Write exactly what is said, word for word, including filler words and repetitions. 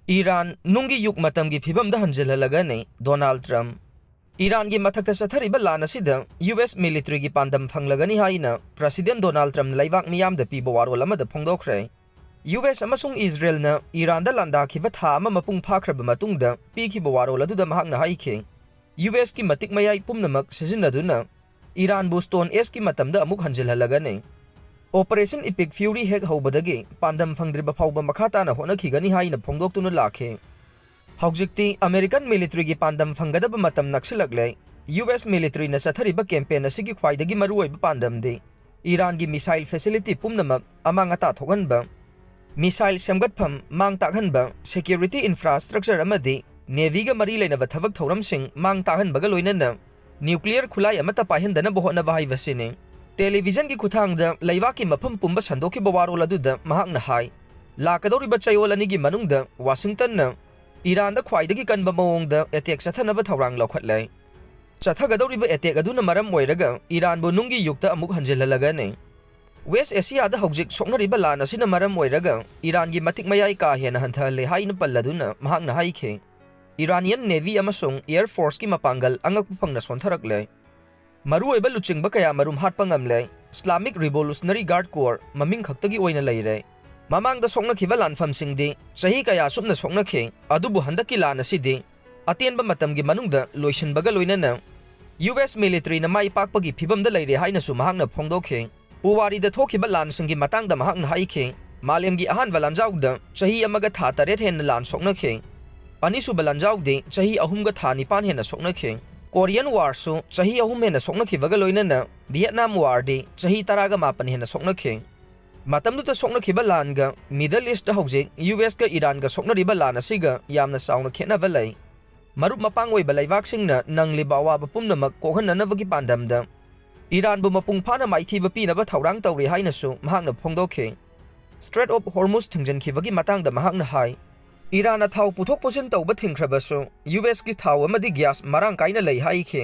Iran ꯅꯨꯡꯒꯤ ꯌꯨꯒ ꯃꯇꯝꯒꯤ ꯐꯤꯕꯝꯗ ꯍꯟꯖꯤꯜꯍꯜꯂꯒꯅꯤ ꯗꯣꯅꯥꯜꯗ ꯇ꯭ꯔꯝꯞ꯫ ꯏꯔꯥꯟꯒꯤ ꯃꯊꯛꯇ ꯆꯠꯊꯔꯤꯕ ꯂꯥꯟ ꯑꯁꯤꯗ ꯌꯨ ꯑꯦꯁ ꯃꯤꯂꯤꯇꯔꯤꯒꯤ ꯄꯥꯟꯗꯝ ꯐꯪꯂꯒꯅꯤ ꯍꯥꯏꯅ ꯄ꯭ꯔꯁꯤꯗꯦꯟ ꯗꯣꯅꯥꯜꯗ ꯇ꯭ꯔꯝꯞꯅ ꯂꯩꯕꯥꯛ ꯃꯤꯌꯥꯝꯗ ꯄꯤꯕ ꯋꯥꯔꯣꯜ ꯑꯃꯗ ꯐꯣꯡꯗꯣꯛꯈ꯭ꯔꯦ꯫ ꯌꯨ ꯑꯦꯁ ꯑꯃꯁꯨꯡ ꯏꯖꯔꯦꯜꯅ ꯏꯔꯥꯟꯗ ꯂꯥꯟꯗꯥꯈꯤꯕ ꯊꯥ ꯑꯃ ꯃꯄꯨꯡ ꯐꯥꯈ꯭ꯔꯕ ꯃꯇꯨꯡꯗ ꯄꯤꯈꯤꯕ ꯋꯥꯔꯣꯜ ꯑꯗꯨꯗ ꯃꯍꯥꯛꯅ ꯍꯥꯏꯈꯤ, ꯌꯨ ꯑꯦꯁꯀꯤ ꯃꯇꯤꯛ ꯃꯌꯥꯏ ꯄꯨꯝꯅꯃꯛ ꯁꯤꯖꯤꯟꯅꯗꯨꯅ ꯏꯔꯥꯟꯕꯨ ꯁ꯭ꯇꯣꯟ ꯑꯦꯖꯀꯤ ꯃꯇꯝꯗ ꯑꯃꯨꯛ ꯍꯟꯖꯤꯜꯍꯜꯂꯒꯅꯤ꯫ ꯑꯣꯄꯔꯦꯁꯟ ꯏꯄꯤꯛ ꯐ꯭ꯌꯨꯔꯤ ꯍꯦꯛ ꯍꯧꯕꯗꯒꯤ ꯄꯥꯟꯗꯝ ꯐꯪꯗ꯭ꯔꯤꯕ ꯐꯥꯎꯕ ꯃꯈꯥ ꯇꯥꯅ ꯍꯣꯠꯅꯈꯤꯒꯅꯤ ꯍꯥꯏꯅ ꯐꯣꯡꯗꯣꯛꯇꯨꯅ ꯂꯥꯛꯈꯤ꯫ ꯍꯧꯖꯤꯛꯇꯤ ꯑꯃꯦꯔꯤꯀꯟ ꯃꯤꯂꯤꯇꯔꯤꯒꯤ ꯄꯥꯟꯗꯝ ꯐꯪꯒꯗꯕ ꯃꯇꯝ ꯅꯛꯁꯤꯜꯂꯛꯂꯦ꯫ ꯌꯨ ꯑꯦꯁ ꯃꯤꯂꯤꯇꯔꯤꯅ ꯆꯠꯊꯔꯤꯕ ꯀꯦꯝꯄꯦꯟ ꯑꯁꯤꯒꯤ ꯈ꯭ꯋꯥꯏꯗꯒꯤ ꯃꯔꯨꯑꯣꯏꯕ ꯄꯥꯟꯗꯝꯗꯤ ꯏꯔꯥꯟꯒꯤ ꯃꯤꯁꯥꯏꯜ ꯐꯦꯁꯤꯂꯤꯇꯤ ꯄꯨꯝꯅꯃꯛ ꯑꯃꯥꯡ ꯑꯇꯥ ꯊꯣꯛꯍꯟꯕ, ꯃꯤꯁꯥꯏꯜ ꯁꯦꯝꯒꯠꯐꯝ ꯃꯥꯡ ꯇꯥꯛꯍꯟꯕ, ꯁꯦꯀ꯭ꯌꯨꯔꯤꯇꯤ ꯏꯟꯐ꯭ꯔꯥꯁꯇ꯭ꯔꯛꯆꯔ ꯑꯃꯗꯤ ꯅꯦꯚꯤꯒ ꯃꯔꯤ ꯂꯩꯅꯕ ꯊꯕꯛ ꯊꯧꯔꯝꯁꯤꯡ ꯃꯥꯡ ꯇꯥꯛꯍꯟꯕꯒ ꯂꯣꯏꯅꯅ ꯅ꯭ꯌꯨꯀ꯭ꯂꯤꯌꯔ ꯈꯨꯠꯂꯥꯏ ꯑꯃꯠꯇ ꯄꯥꯏꯍꯟꯗꯅꯕ ꯍꯣꯠꯅꯕ ꯍꯥꯏꯕꯁꯤꯅꯤ꯫ ꯇꯦꯂꯤꯚꯤꯖꯟꯒꯤ ꯈꯨꯠꯊꯥꯡꯗ ꯂꯩꯕꯥꯛꯀꯤ ꯃꯐꯝ ꯄꯨꯝꯕ ꯁꯟꯗꯣꯛꯈꯤꯕ ꯋꯥꯔꯣꯜ ꯑꯗꯨꯗ ꯃꯍꯥꯛꯅ ꯍꯥꯏ, ꯂꯥꯛꯀꯗꯧꯔꯤꯕ ꯆꯌꯣꯜ ꯑꯅꯤꯒꯤ ꯃꯅꯨꯡꯗ ꯋꯥꯁꯤꯡꯇꯟꯅ ꯏꯔꯥꯟꯗ ꯈ꯭ꯋꯥꯏꯗꯒꯤ ꯀꯟꯕ ꯃꯑꯣꯡꯗ ꯑꯦꯇꯦꯛ ꯆꯠꯊꯅꯕ ꯊꯧꯔꯥꯡ ꯂꯧꯈꯠꯂꯦ꯫ ꯆꯠꯊꯒꯗꯧꯔꯤꯕ ꯑꯦꯇꯦꯛ ꯑꯗꯨꯅ ꯃꯔꯝ ꯑꯣꯏꯔꯒ ꯏꯔꯥꯟꯕꯨ ꯅꯨꯡꯒꯤ ꯌꯨꯛꯇ ꯑꯃꯨꯛ ꯍꯟꯖꯤꯜꯍꯜꯂꯒꯅꯤ꯫ ꯋꯦꯁ ꯑꯦꯁꯤꯌꯥꯗ ꯍꯧꯖꯤꯛ ꯁꯣꯛꯅꯔꯤꯕ ꯂꯥꯟ ꯑꯁꯤꯅ ꯃꯔꯝ ꯑꯣꯏꯔꯒ ꯏꯔꯥꯟꯒꯤ ꯃꯇꯤꯛ ꯃꯌꯥꯏ ꯀꯥ ꯍꯦꯟꯅ ꯍꯟꯊꯍꯜꯂꯦ ꯍꯥꯏꯅ ꯄꯜꯂꯗꯨꯅ ꯃꯍꯥꯛꯅ ꯍꯥꯏꯈꯤ, ꯏꯔꯥꯅꯤꯌꯟ ꯅꯦꯚꯤ ꯑꯃꯁꯨꯡ ꯑꯦꯌꯔ ꯐꯣꯔꯁꯀꯤ ꯃꯄꯥꯡꯒꯜ ꯑꯉꯛꯄ ꯐꯪꯅ ꯁꯣꯟꯊꯔꯛꯂꯦ꯫ ꯃꯔꯨꯑꯣꯏꯕ ꯂꯨꯆꯤꯡꯕ ꯀꯌꯥ ꯃꯔꯨꯝ ꯍꯥꯠꯄ ꯉꯝꯂꯦ꯫ ꯏꯁꯂꯥꯃꯤꯛ ꯔꯤꯚꯣꯂꯨꯁꯅꯔꯤ ꯒꯥꯔꯗ ꯀꯣꯔ ꯃꯃꯤꯡ ꯈꯛꯇꯒꯤ ꯑꯣꯏꯅ ꯂꯩꯔꯦ꯫ ꯃꯃꯥꯡꯗ ꯁꯣꯛꯅꯈꯤꯕ ꯂꯥꯟꯐꯝꯁꯤꯡꯗꯤ ꯆꯍꯤ ꯀꯌꯥ ꯆꯨꯞꯅ ꯁꯣꯛꯅꯈꯤ, ꯑꯗꯨꯕꯨ ꯍꯟꯗꯛꯀꯤ ꯂꯥꯟ ꯑꯁꯤꯗꯤ ꯑꯇꯦꯟꯕ ꯃꯇꯝꯒꯤ ꯃꯅꯨꯡꯗ ꯂꯣꯏꯁꯤꯟꯕꯒ ꯂꯣꯏꯅꯅ ꯌꯨ ꯑꯦꯁ ꯃꯤꯂꯤꯇꯔꯤꯅ ꯃꯥꯏ ꯄꯥꯛꯄꯒꯤ ꯐꯤꯕꯝꯗ ꯂꯩꯔꯦ ꯍꯥꯏꯅꯁꯨ ꯃꯍꯥꯛꯅ ꯐꯣꯡꯗꯣꯛꯈꯤ꯫ ꯄꯨꯋꯥꯔꯤꯗ ꯊꯣꯛꯈꯤꯕ ꯂꯥꯟꯁꯤꯡꯒꯤ ꯃꯇꯥꯡꯗ ꯃꯍꯥꯛꯅ ꯍꯥꯏꯈꯤ, ꯃꯥꯂꯦꯝꯒꯤ ꯑꯍꯥꯟꯕ ꯂꯥꯟꯖꯥꯎꯗ ꯆꯍꯤ ꯑꯃꯒ ꯊꯥ ꯇꯔꯦꯠ ꯍꯦꯟꯅ ꯂꯥꯟ ꯁꯣꯛꯅꯈꯤ꯫ ꯑꯅꯤꯁꯨꯕ ꯂꯥꯟꯖꯥꯎꯗꯤ ꯆꯍꯤ ꯑꯍꯨꯝꯒ ꯊꯥ ꯅꯤꯄꯥꯟ ꯍꯦꯟꯅ ꯁꯣꯛꯅꯈꯤ꯫ ꯀꯣꯔꯤꯌꯟ ꯋꯥꯔꯁꯨ ꯆꯍꯤ ꯑꯍꯨꯝ ꯍꯦꯟꯅ ꯁꯣꯛꯅꯈꯤꯕꯒ ꯂꯣꯏꯅꯅ ꯚꯤꯌꯦꯠꯅꯥꯝ ꯋꯥꯔꯗꯤ ꯆꯍꯤ ꯇꯔꯥꯒ ꯃꯥꯄꯟ ꯍꯦꯟꯅ ꯁꯣꯛꯅꯈꯤ꯫ ꯃꯇꯝꯗꯨꯗ ꯁꯣꯛꯅꯈꯤꯕ ꯂꯥꯟꯒ ꯃꯤꯗꯜ ꯏꯁꯇ ꯍꯧꯖꯤꯛ ꯌꯨ ꯑꯦꯁꯀ ꯏꯔꯥꯟꯒ ꯁꯣꯛꯅꯔꯤꯕ ꯂꯥꯟ ꯑꯁꯤꯒ ꯌꯥꯝꯅ ꯆꯥꯎꯅ ꯈꯦꯠꯅꯕ ꯂꯩ꯫ ꯃꯔꯨꯞ ꯃꯄꯥꯡ ꯑꯣꯏꯕ ꯂꯩꯕꯥꯛꯁꯤꯡꯅ ꯅꯪꯂꯤꯕ ꯑꯋꯥꯕ ꯄꯨꯝꯅꯃꯛ ꯀꯣꯛꯍꯟꯅꯅꯕꯒꯤ ꯄꯥꯟꯗꯝꯗ ꯏꯔꯥꯟꯕꯨ ꯃꯄꯨꯡ ꯐꯥꯅ ꯃꯥꯏꯊꯤꯕ ꯄꯤꯅꯕ ꯊꯧꯔꯥꯡ ꯇꯧꯔꯤ ꯍꯥꯏꯅꯁꯨ ꯃꯍꯥꯛꯅ ꯐꯣꯡꯗꯣꯛꯈꯤ꯫ ꯁ꯭ꯇ꯭ꯔꯦꯠ ꯑꯣꯐ ꯍꯣꯔꯃꯨꯖ ꯊꯤꯡꯖꯤꯟꯈꯤꯕꯒꯤ ꯃꯇꯥꯡꯗ ꯃꯍꯥꯛꯅ ꯍꯥꯏ, ꯏꯔꯥꯟꯅ ꯊꯥꯎ ꯄꯨꯊꯣꯛ ꯄꯨꯁꯤꯟ ꯇꯧꯕ ꯊꯤꯡꯈ꯭ꯔꯕꯁꯨ ꯌꯨ ꯑꯦꯁꯀꯤ ꯊꯥꯎ ꯑꯃꯗꯤ ꯒ꯭ꯌꯥꯁ ꯃꯔꯥꯡ ꯀꯥꯏꯅ ꯂꯩ ꯍꯥꯏꯈꯤ꯫